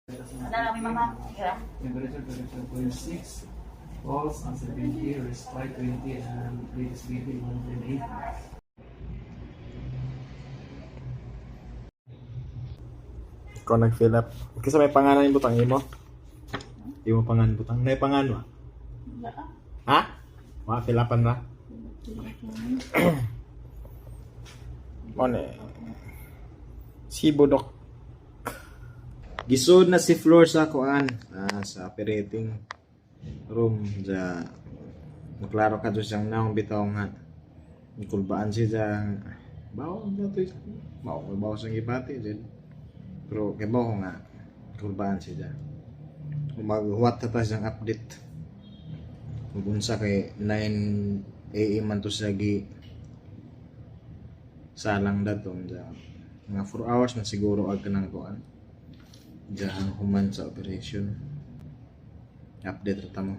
Ano na mama? Kira? Temperature 27.6, pulse on 70, respire 20, and latest BP 108. Ikaw nag-fill up. Kasi may pangalan yung butang imo. Imo pangan butang. May pangan wa? Ha? Wa fill upan ra. Mo ni. Si Budok. Gisod na si Flor sa kuan, sa operating room sa maklaro ka doon siyang naong bitaw nga ikulbaan siya sa bawo na to, bawo bawo sa gibati jud, pero kay bawo nga kulbaan siya. Maghuwat ta siyang update ug unsa kay 9 AM man to siya gi salang dato sa mga 4 hours na siguro ag kanang kuan diyang human sa operation. Update ra ta mo.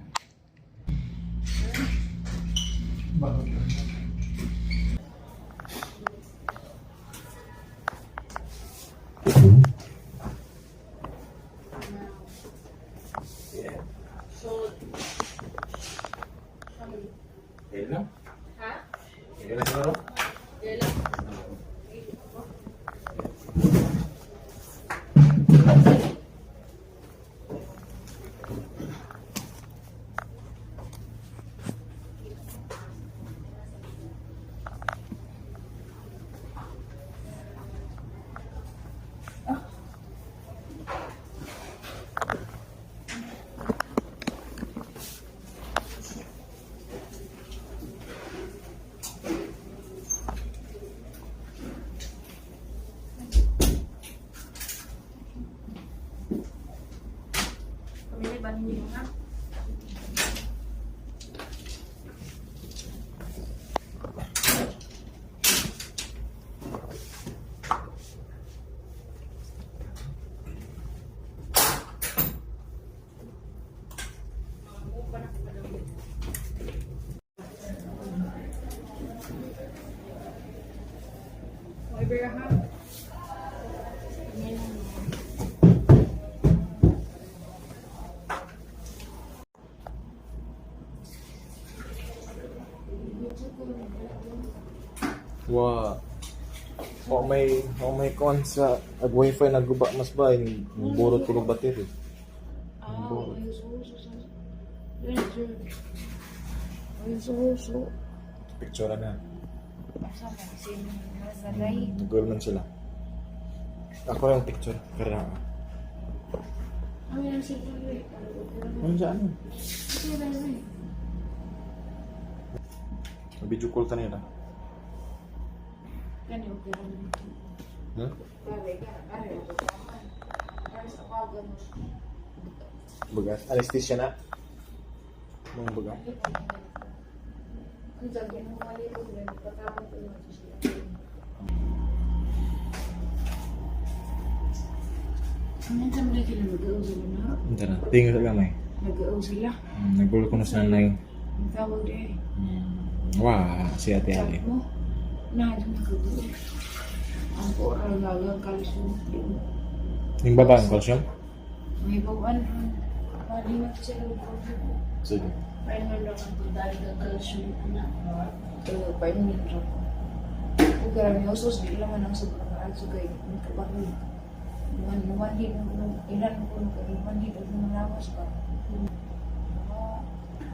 So, Hello? Ha? Hello siguro? Yelo. Pamili ba ninyo ha? Wa wa may kon sa ag wifi naguba mas ba in burot ko og battery. Ah, ay, Picture na. Nagol man sila. Ako yung picture. Kaya ano sa ano? Video call ta nila. Hmm? Bagas. Anesthesia na. Mga baga. Minsan mo sila nag-oo sila na. Hindi na. Tingin sa gamay. Nag-oo sila. Nagulo ko na sa nanay. Ang tawag din. Wah, si Ate Ali. Mo. Na, dyan nag-oo. Ang oral gagang calcium. Yung baba ang calcium? May bawaan. Malingat sila. Sige. Paano lang ang pagdali ng calcium na? Pero paano nito ko? Kung karami usos, di lang man ang sobrang aso kay may kabahoy. Numan din ilan ko nung numan din ang mga lawas ba?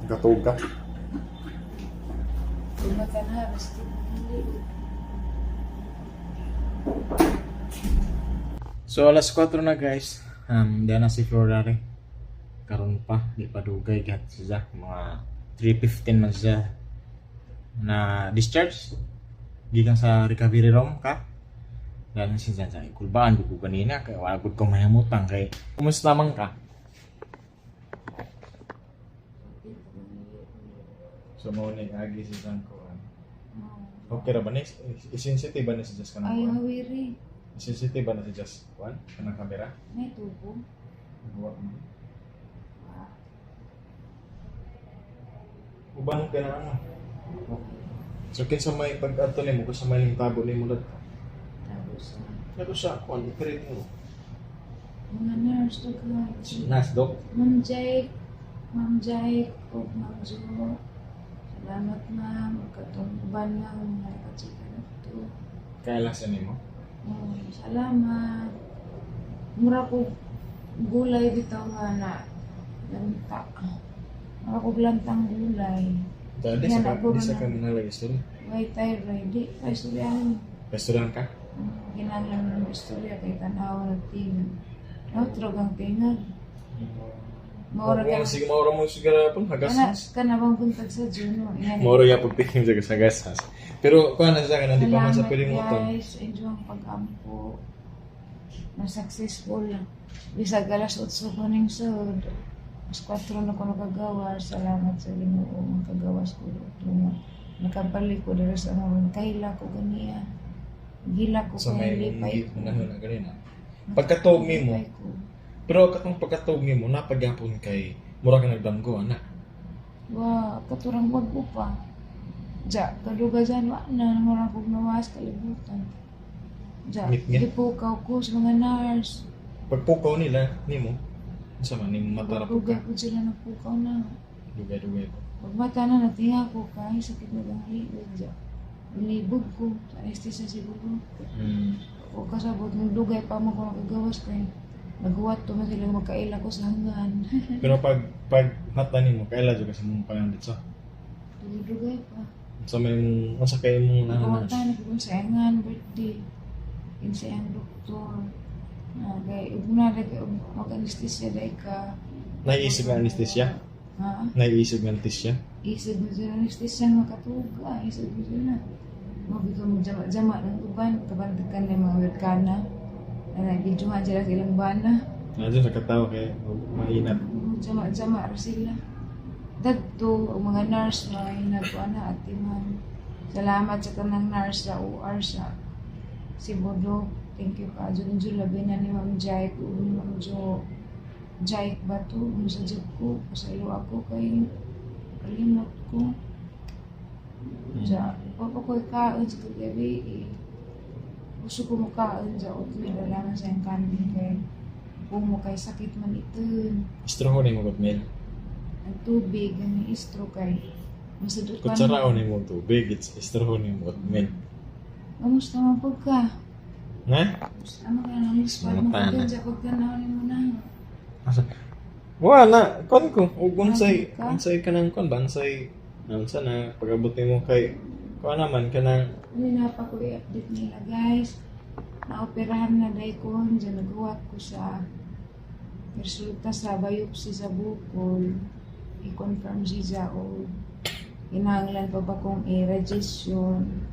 Gatog ka? Tumatan ha, basta hindi. So alas 4 na, guys. Diyan na si Flora rin. Karon pa, di pa dugay gat siya. Mga 3:15 man siya na discharge. Gikan sa recovery room ka. Dahil siya sa kulbaan ko kanina kay wala gud ko mahimutang kay kumusta man ka? So mo ni agi si Sangko. Okay ra ba ni? Sensitive ba ni si Jess kanang Ay, kuan? hawiri. Sensitive ba na si Jess kuan? Kanang kamera? May tubo. Wa man. Uban ka na ano. So kinsa may pag-adto nimo, kinsa may ning tabo nimo dadto? Tapos, Pero sa kuan operating room. Mga nurse daghan. Nas dok. Ma'am Jake, Ma'am Jake, ug Ma'am Jo. Salamat, ma'am. Katong uban nga mga nakachika na to. Kaila sa nimo. Oh, salamat. Mura ko gulay bitaw nga na lanta. Mura ko lantang gulay. Dali Yan, sa ka, ako di sa na. ka manalagi istorya. Way thyroid. Di, pa istoryahan. Restaurant ka? Kinahanglan ng istorya kay tanaw ng tingag. Nautrog ang tingag. Maura ka. Sige, maura mo sigara pun Kana, hagas. kana bang buntag sa Juno? Yan. Maura ya pag tingin sa hagas. Pero kuan na siya kana di pa man sa Salamat pwedeng motor. guys. Enjoy ang pag-ampo. Na successful. Bisag alas 8 ko ning sud. Alas 4 na ko nakagawa. Salamat sa Ginoo ang kagawas ko. Nga nakabalik ko diri sa among kaila ko ganiya. Gila ko Sa kay may lipay ko. panahon na ganina. Pagkatuog nimo, Lipay ko. pero katong pagkatuog nimo napagyapon kay mura ka nagdamgo ana. Wa katurang wag ko pa. Ja, kaduga dyan, wa na, mura kog nawas kalibutan. Ja, Meet niya? gipukaw ko sa mga nurse. Pagpukaw nila nimo, unsa man ning mata ra pud Dugay ka. ko sila nagpukaw na. Dugay-dugay ko. Pag mata na, natinga ko kay sakit na ang liig. Ja. Nilibog ko sa anesthesia siguro. O kasabot, nung dugay pa mo ko nakagawas kay naguwat to man sila magkaila ko sa hanggan. Pero pag mata nimo kaila jud ka sa mong pangandit sa. Dugay pa. Unsa may mong unsa kay imong Nagawat nahanan? na ko sa angan birthday. Yun sa iyang doktor. Na, kay, ug na, mag-anesthesia dahil ka. Naiisip nga anesthesia? Ha? Naiisip nga anesthesia? Isod mo sila anesthesia makatuga. Isod mo sila. Mabito mo jama-jama ng uban. Kabantakan ng mga Amerikana. Na nabidyohan sila sa ilang bana. Nandiyan sa katawa kay mainat. Jama-jama ra sila. Dagto, ang mga nurse, mga hinagwa na ate man. Salamat sa kanang nurse sa OR sa Cebu. Thank you ka. Jun Jun, labi na ni Ma'am Jike. O ni Ma'am Jo. Jike ba to? Ano sa job ko? Pasaylo ako kay kalimot ko. Ja, pa ko kaon sa kagabi eh. Gusto ko mukaon sa oatmeal. Wala man sa iyang kanin kay kung mo kay sakit man ito. Istroho nimo oatmeal. Ang tubig, ang istro kay masadot pa. Kutsaraon nimo tubig, it's istroho nimo oatmeal. Kamusta man pag ka? Na? Kamusta man ka nang spot mo Namata na. ka dyan pag tanaw mo na. Asa? Wala, kon ko ug unsay Ano ka? unsay kanang kon ba unsay unsa na pag-abot nimo kay kuan naman kanang Hindi na pa ko i-update nila guys. Naoperahan na dahil ko. Diyan nagawa ko sa resulta sa biopsy sa bukol. I-confirm siya o kinahanglan pa ba kong i-radiation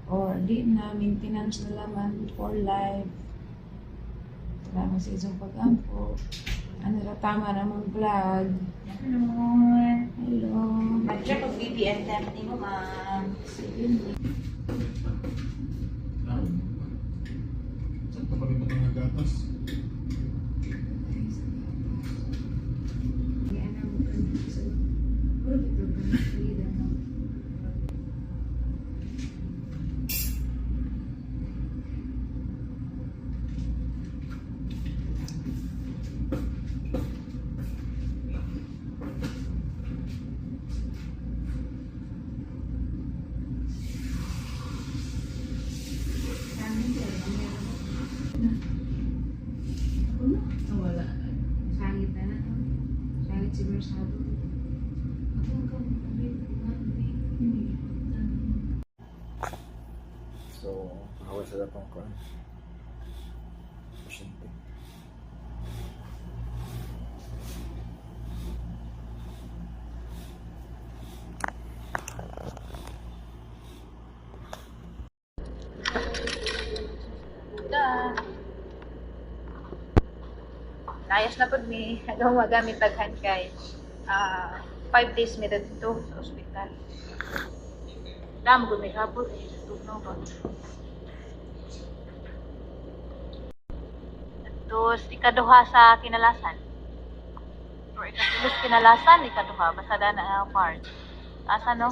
or di na maintenance na laman for life. Salamat sa isang pag-ampo. Ano na tama namang vlog. Hello. Hello. Mag-check og BBM temp nimo, ma'am. Sige. Saan pa kami matang gatas? Wala. Sangit na na. Sangit si Marsado. Ako ang kamukha. So, hawa sa datong kuan. Pasyente. Done. Layas na pud mi. Hanggang magamit taghan kay 5 days mi didto sa ospital. Damo gud mi hapon eh, sa tugnaw ba. Tapos ikaduha sa kinalasan. Or ikatulo sa kinalasan, ikaduha basta dana ang part. Asa no?